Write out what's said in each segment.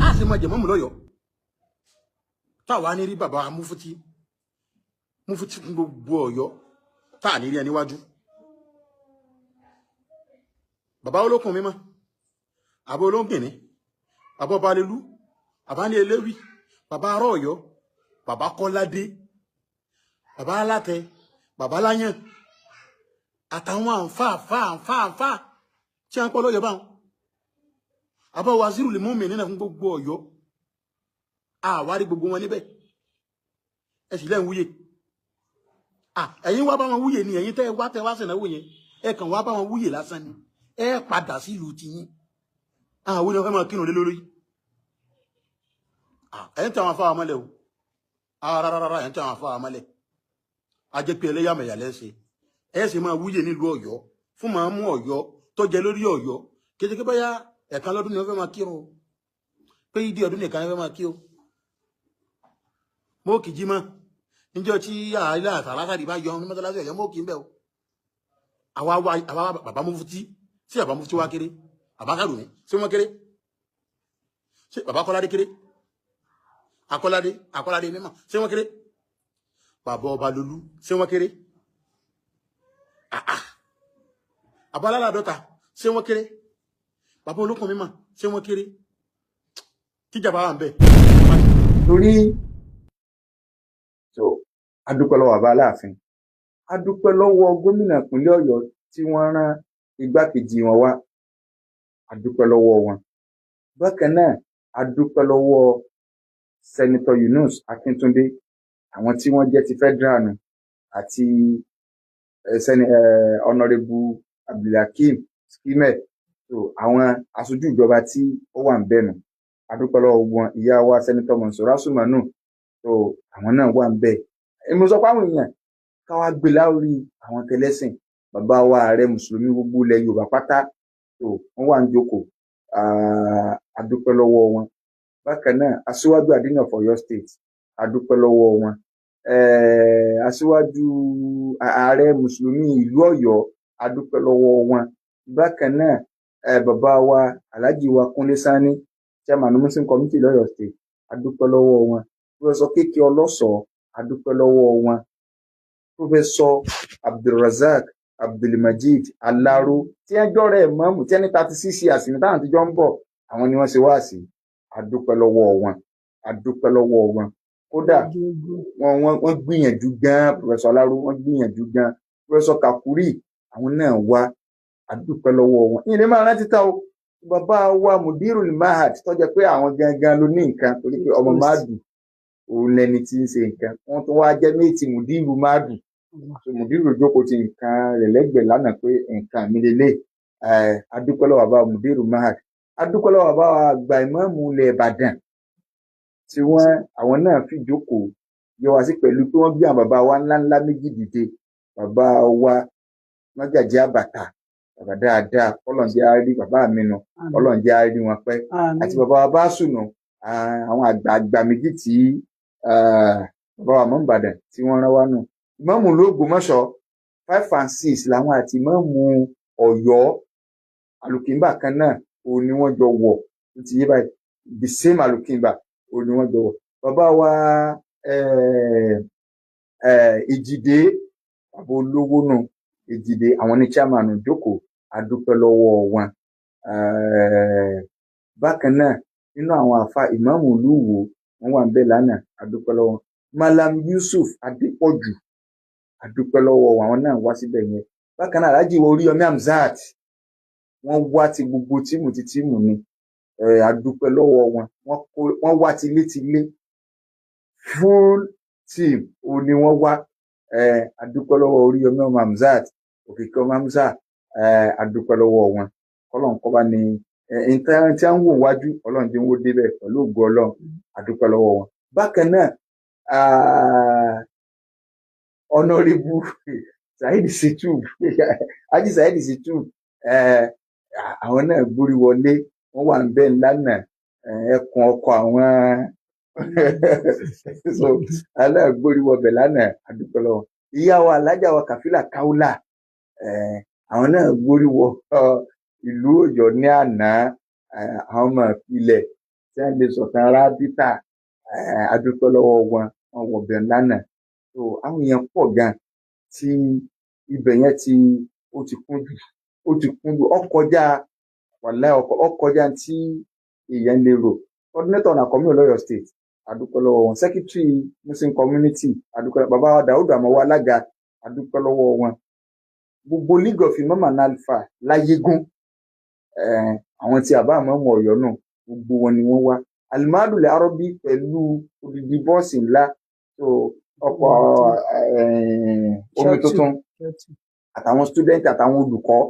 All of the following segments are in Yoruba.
Á sì máa jẹ mọ́mù lọ́yọ̀ọ́ táwa ní rí bàbá Mufti Mufti fún gbogbo Ọ̀yọ́ táà ní rí ẹ níwájú. Bàbá olókùn mímọ́, àbá olóńgbìnní, bàbá ọbalelú, bàbá ní eléwì, bàbá ará Ọ̀yọ́, bàbá Kọ́ládé, bàbá alátẹ, bàbá láyàn, àtàwọn àǹfà tí a ń pọ́ lọ́yọ̀ báwọn. Àbá wazírù lè mú mi nínú fún gbogbo Ọ̀yọ́, àwárí gbogbo wọn níbẹ̀. Ẹ sì lẹ́ ń wúyè. Ẹ̀yin wá bá wọn wúyè ni, ẹ̀yin tẹ́ wá tẹ́ wá sẹ̀náwó yẹn, ẹ kàn wá bá wọn wúyè lásán ni, ẹ padà sílùú tiyín. Àwọn oníwọ̀n fẹ́ máa kírun lé lórí. Ẹ̀yin tí àwọn afáwa mọ́lẹ̀ o, rárá, ẹ̀yin tí àwọn afáwa mọ́lẹ̀, a jẹ́ pé ẹlẹ́yàmẹ̀yà lẹ́sẹ̀. Ẹ sì máa wúyè nílùú Ọ̀yọ́ fún màá mú Ọ̀yọ́ tó jẹ lórí Ọ̀yọ́. Kété báyà ẹ̀kan lọ́dún ni wọ́n fẹ́ máa kírun o, pé ìdí ọdún nìkan ni wọ́n fẹ́ máa kí o. Mo kì í jí mọ́ níjọ́ tí àìlà àtàlákàdì bá yọ ní mọ́sálásí Ọ̀yọ́, mo kì í bẹ̀ o. Àwa bàbá Mufti, sí bàbá Mufti wá kéré, bàbá Kàrúnì sí wọn kéré, sí bàbá Kọ́ládé kéré, Akọ́ládé Akọ́ládé mímọ́ sí wọn kéré, bàbá Ọbalolú sí wọn kéré, àbálálàdọ́ta sí wọn kéré, bàbá olókùn mímọ́ sí wọn kéré, tíjàmbá wà ń bẹ. Torí so adúpẹ́ lọ́wọ́ bàbá Aláàfin, adúpẹ́ lọ́wọ́ gómìnà ìpínlẹ̀ Ọ̀yọ́ tí wọ́n rán igbákejì wọn wá, adúpẹ́ lọ́wọ́ wọn. Bákan náà adúpẹ́ lọ́wọ́ Sẹ́nitọ́ Yunus Akíntúndé, àwọn tí wọ́n jẹ́ ti federal nù, àti Honourable Abdulhakeem Skimẹ, so àwọn aṣojú ìjọba tí ó wà ń bẹ̀ nù, adúpẹ́ lọ́wọ́ wọn. Ìyá wa Sẹ́nitọ́ Mọ̀nsúrà Sùmánù, so àwọn náà wà ń bẹ̀. Èmi sọ pé àwọn èèyàn káwá gbé láórí àwọn tẹlẹ́sìn, bàbá wa ààrẹ mùsùlùmí gbogbo ilẹ̀ Yorùbá pátá, so wọ́n wà ń jókòó, adúpẹ́ lọ́wọ́ wọn. Bákan náà aṣíwájú àdínà of Ọ̀yọ́ State, adúpẹ́ lọ́wọ́ wọn. Aṣíwájú ààrẹ mùsùlùmí ìlú Ọ̀yọ́, adúpẹ́ lọ́wọ́ wọn. Bákan náà bàbá wa Alhaji wa Kúnlé Sanni, chairman Muslim Committee lọ́yọ́ State, adúpẹ́ lọ́wọ́ wọn. Professor Kéké Ọlọ́sọ̀ọ́, adúpẹ́ lọ́wọ́ wọn. Professor Abdulrazak Abdulmajid Alaro, tí ẹjọ́ rẹ̀ mọ́mù tí ẹni 36 years ní táwọn tíjọ́ ń bọ̀, àwọn ni wọ́n ṣe wá sí, adúpẹ́ lọ́wọ́ wọn, adúpẹ́ lọ́wọ́ wọn. Kódà wọ́n gbìyànjú gan, Professor Alaro wọ́n gbìyànjú gan. Professor Kakuri àwọn náà wá, adúpẹ́ lọ́wọ́ wọn. Ìyẹn lè máa rántí tá o, bàbá wa Mudirul Mahad tó jẹ́ pé àwọn gangan ló ní nǹkan, torí pé ọmọ Madu òun lẹni tí ń ṣe nǹkan, wọ́n tún wá jẹ́ méjì Mudiru Madu. So Mudiru jókòó ti nǹkan rẹ̀ lẹ́gbẹ̀ẹ́ lánàá pé nǹkan mi lélẹ̀. Adúpẹ́ lọ́wọ́ bàbá Mudiru Mahad, adúpẹ́ lọ́wọ́ bàbá àgbà ìmáàmù ilẹ̀ Ìbàdàn tí wọ́n àwọn náà fi jókòó yẹ wá sí pẹ̀lú pé wọ́n gbé àwọn bàbá wa ńláńlá méjì dìde, bàbá wa Mágàjí Àbàtà, bàbá dáadáa, Ọlọ́run jẹ́ á rí bàbá mi nù, Ọlọ́run jẹ́ á rí wọn pẹ́, àti bàbá wa Básùnù, àwọn àgbààgbà méjì tí bàbá wa mọ́ Ìbàdàn tí wọ́n rán wá nù. Ìmáàmù l'Ógbómọ̀ṣọ́ 5 and 6 làwọn àti ìmáàmù Ọ̀yọ́ alùkìńbà kan náà òun ni wọ́n jọ wọ̀, ó ti yé báyìí, the same alùkìńbà òun ni wọ́n jọ wọ̀. Bàbá wa Èjìdé, bàbá olówó nù Èjìdé, àwọn ní chairman jókòó, adúpẹ́ lọ́wọ́ wọn. Bákan náà nínú àwọn àfa ìmáàmù Olúwo wọn wà ń bẹ̀ lánàá, adúpẹ́ lọ́wọ́ wọn. Malam Yusuf Adépọ̀jù, adúpẹ́ lọ́wọ́ wọn, àwọn náà wá síbẹ̀ yẹn. Bákan náà Alhaji Oríyọmí Hamzat, wọ́n wá ti gbogbo tíìmù ti tíìmù ni, adúpẹ́ lọ́wọ́ wọn. Wọ́n wá tilétilé, full team òun ni wọ́n wá. Adúpẹ́ lọ́wọ́ Oríyọmí ọmọ Hamzat, Òkìkí ọmọ Hamzat, adúpẹ́ lọ́wọ́ wọn. Kọ́lọ́n kọ́ba ni nǹkan tí a ń wò wájú, Ọlọ́run tí ń wó débẹ̀ pẹ̀lú ògo Ọlọ́run, adúpẹ́ lọ́wọ́ wọn. Bákan náà Honourable Saheed Shittu, Haji Saheed Shittu, àwọn náà gbórí wọlé, wọ́n wà ń bẹ̀ lánàá, ẹkùn ọkọ àwọn so aláàgbórí wọbẹ̀ lánàá, adúpẹ́ lọ́wọ́. Ìyá wa Alájà wa Kàfílà Káúlà, àwọn náà gbórí wọ ìlú Ọ̀yọ́ ní àná, àwọn ọmọ ìpìlẹ̀ tí wọ́n lè sọ̀tàn rábítà, a dúpẹ́ lọ́wọ́ wọn, wọn wọ̀ bẹ̀ lánàá. So àwọn èèyàn pọ̀ gan tí ibẹ̀ yẹn tí ó ti kún jù, ó ti kún jù, ó kọjá wàláhì, ó kọjá tí èèyàn lè rò. Coordinator na community l'Ọ́yọ́ State, a dúpẹ́ lọ́wọ́ wọn. Secretary Muslim community, a dúpẹ́. Bàbá wa Dàúdù Àmọ́wá alága, a dúpẹ́ lọ́wọ́ wọn. Gbogbo League of Imam and Alfa láyégún, àwọn tí àbá àmọ́mọ́ Ọ̀yọ́ náà, gbogbo wọn ni wọ́n wá. Alimadul Arabi pẹ̀lú odidi bọ́ọ̀sì ńlá tó ọ̀pọ̀ omi tuntun àtàwọn student àtàwọn olùkọ́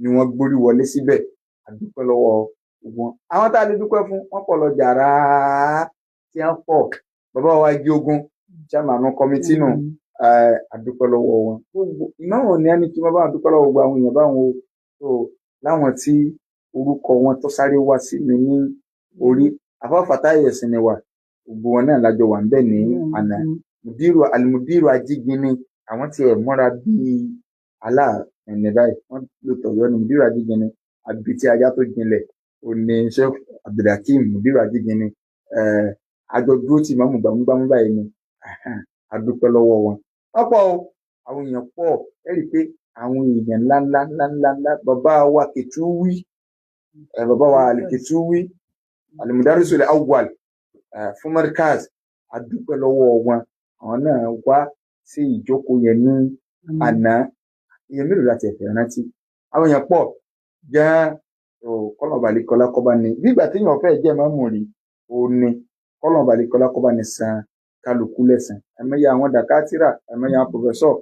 ni wọ́n gbórí wọlé síbẹ̀. A dúpẹ́ lọ́wọ́ gbogbo wọn. Àwọn tá a lè dúpẹ́ fún wọn pọ̀ lọ jàrá tí wọ́n pọ̀. Bàbá wa igi ogun, chairman committee nù, a dúpẹ́ lọ́wọ́ wọn. Gbogbo ìmáàmù ní ẹni tí wọ́n bá dúpẹ́ lọ́wọ́ gbogbo àwọn èèyàn báwọn o. So láwọn tí orúkọ wọn tó sáré wá sí mi ní orí, àfáfàtà ẹ̀sìn ni wà, gbogbo wọn náà lájọ wà ń bẹ̀ ní àná. Mùdírù alimudiru Ajígini, àwọn tí ẹ̀ mọ́ra bíi aláàfin ní báyìí, wọ́n lò tọ̀yọ́ ní Mùdírù Ajígini, àbí tí ajá tó jinlẹ̀ òní Sheikh Abdulhakeem Mùdírù Ajígini, àjọ dúró tì mọ́mù gbámúgbámú báyìí ni. A dúpẹ́ lọ́wọ́ wọn. Wọ́n pọ̀ o, àwọn èèyàn pọ̀. Ẹ rí i pé àwọn èèyàn ńlá ńlá ńlá ńlá ńlá, bàbá wa Kẹtùwí, bàbá wa Alikẹtùwí alimudarisul awwal fún Markaz, a dúpẹ́ lọ́wọ́ wọn. Àwọn náà wá sí ìjókòó yẹn ní àná. Èèyàn mélòó láti ẹ̀fẹ̀ rántí, àwọn èèyàn pọ̀ gan-an. Kọ́lọ̀ balẹ̀kọ́lá kọ́ba ni nígbà téèyàn fẹ́ jẹ́ mọ́mù rí òní, kọ́lọ̀ balẹ̀kọ́lá kọ́ba ni san kálukú lẹ́sàn. Ẹ̀mẹ́yà àwọn dàkátìrà, ẹ̀mẹ́yà àwọn pòfẹ́sọ̀,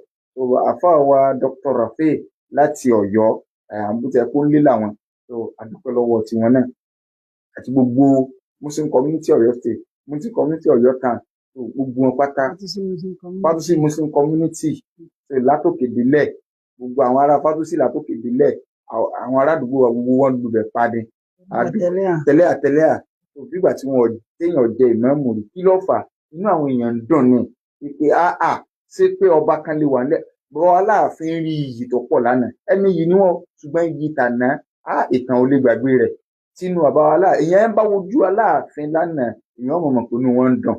àfáà wa Dr. Rafi láti Ọ̀yọ́, àbútẹ kó ń lé làwọn tó, a dúpẹ́ lọ́wọ́ tiwọn náà, àti gbogbo Muslim community Ọ̀yọ́ State, Muslim community Ọ̀yọ́ town, gbogbo wọn pátá, Fatusi Muslim community látòkè délẹ̀, gbogbo àwọn ará Fatusi látòkè délẹ̀, àwọn ará àdúgbò wa gbogbo wọn lubẹ̀ padì tẹ́lẹ̀ àtẹ́lẹ̀ à. Nígbà tí wọn téèyàn jẹ ìmáàmù rí, kí ló fà inú àwọn èèyàn ń dùn ní wípé áà ṣé pé ọba kan lè wà nílẹ̀ bọ́ Aláàfin rí iyì tó pọ̀ lánàá, ẹni yìí ni wọn, ṣùgbọ́n iyì tàná á ìtàn ò lè gbàgbé rẹ̀ sínú àbá Aláàfin. Èèyàn ń bá wojú Aláàfin lánàá, èèyàn mọ̀mọ́ pé inú wọn ń dùn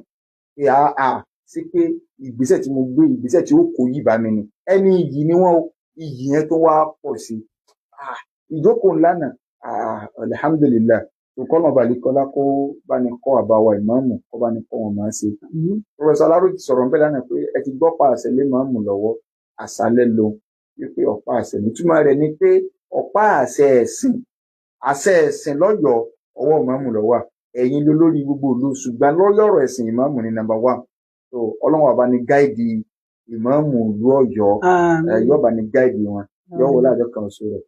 pé áà ṣé pé ìgbésẹ̀ tí mo gbé, ìgbésẹ̀ tí ó kó yìí bá mi ni, ẹni yìí ni wọn, iyì yẹn tó wá pọ̀ sí ìjókòó lánàá. Alhamdulillah, kọ́nà balẹ̀kọ́lá kó bá ní kọ́ àbáwá ìmáàmù, kó bá ní kọ́ wọn máa ṣe. Professor Aláró ti sọ̀rọ̀ nbẹ̀ lánàá pé ẹ ti gbọ́ pa àṣẹ lé máàmù lọ́wọ́, àṣálẹ́ lo wípé ọ̀pá àṣẹ nítumọ̀ rẹ̀ ni pé ọ̀pá àṣẹ ẹ̀sìn, àṣẹ ẹ̀sìn lọ́yọ̀ọ́ ọwọ́ ìmáàmù ló wà, ẹ̀yin ló lórí gbogbo ìlú, ṣùgbọ́n lórí ọ̀rọ̀ ẹ̀sìn ìmáàmù ní number one. So Ọlọ́run àbá ní gáìdì ìmáàmù ìlú Ọ̀yọ́, yóò bá ní gáìdì wọn, yóò wọlé àjọ kan oṣù rẹ̀.